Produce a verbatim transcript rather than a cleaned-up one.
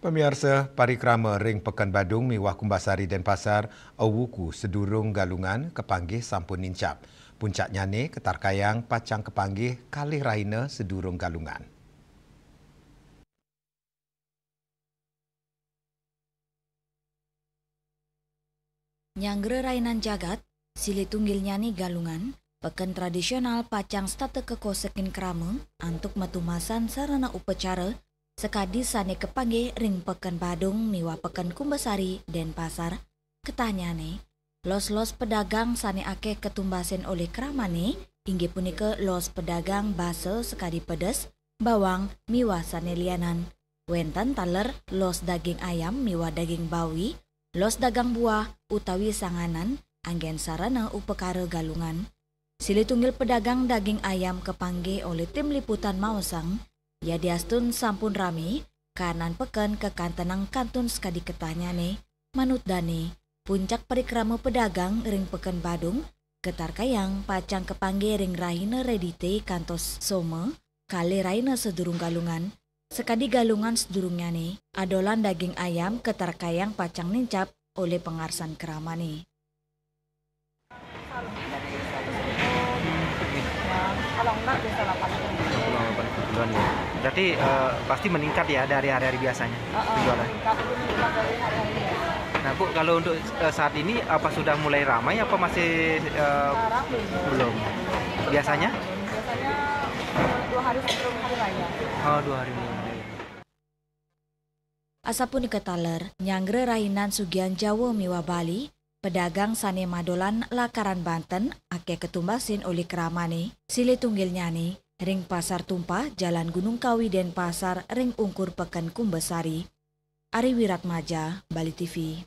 Pamiarsa, parikrama ring Peken Badung miwah Kumbasari Denpasar awuku sedurung Galungan kapanggih sampun nincap. Puncaknyane katarkayang pacang kapanggih kalih rahina sedurung Galungan. Nyanggra rainan jagat, silih tunggilnyane Galungan, peken tradisional pacang setata kakosekin krama antuk matumasan sarana upacara sakadi sane kapanggih ring Peken Badung miwah Peken Kumbasari Denpasar. Ketahnyane, los-los pedagang sane akeh katumbasin olih kramane inggih punika los pedagang basa sakadi pedes, bawang, miwah sane lianan. Wenten taler los daging ayam miwah daging bawi, los dagang buah utawi sanganan anggen sarana upakara Galungan. Silih tunggil pedagang daging ayam kapanggih olih tim liputan maosang, yadiastun sampun rame, kahanan peken kakantenang kantun sakadi ketahnyane. Manut dane, puncak parikrama pedagang ring Peken Badung katarkayang pacang kapanggih ring rahina Redite kantos Soma, kalih rahina sedurung Galungan. Sakadi Galungan sedurungnyane, adolan daging ayam katarkayang pacang nincap olih pangarsan kramane. Kalau enggak, bisa delapan puluh. Delapan puluh an, ya. Berarti, eh, pasti meningkat, ya, dari hari-hari biasanya, heeh, penjualan? Meningkat, lebih meningkat dari hari-hari biasa. Nah, Bu, kalau untuk, eh, saat ini, apa sudah mulai ramai, apa masih, eh, sekarang belum. Belum. Biasanya? Biasanya, eh, dua hari sebelum hari raya. Oh, dua hari sebelum hari raya. Asapunika taler, nyanggra rahinan sugihan Jawa miwah Bali, pedagang sane madolan lakaran Banten akeh katumbasin olih kramane, silih tunggilnyane ring Pasar Tumpah, Jalan Gunung Kawi, Denpasar, ring ungkur Peken Kumbasari. Ari Wiratmaja, Bali T V.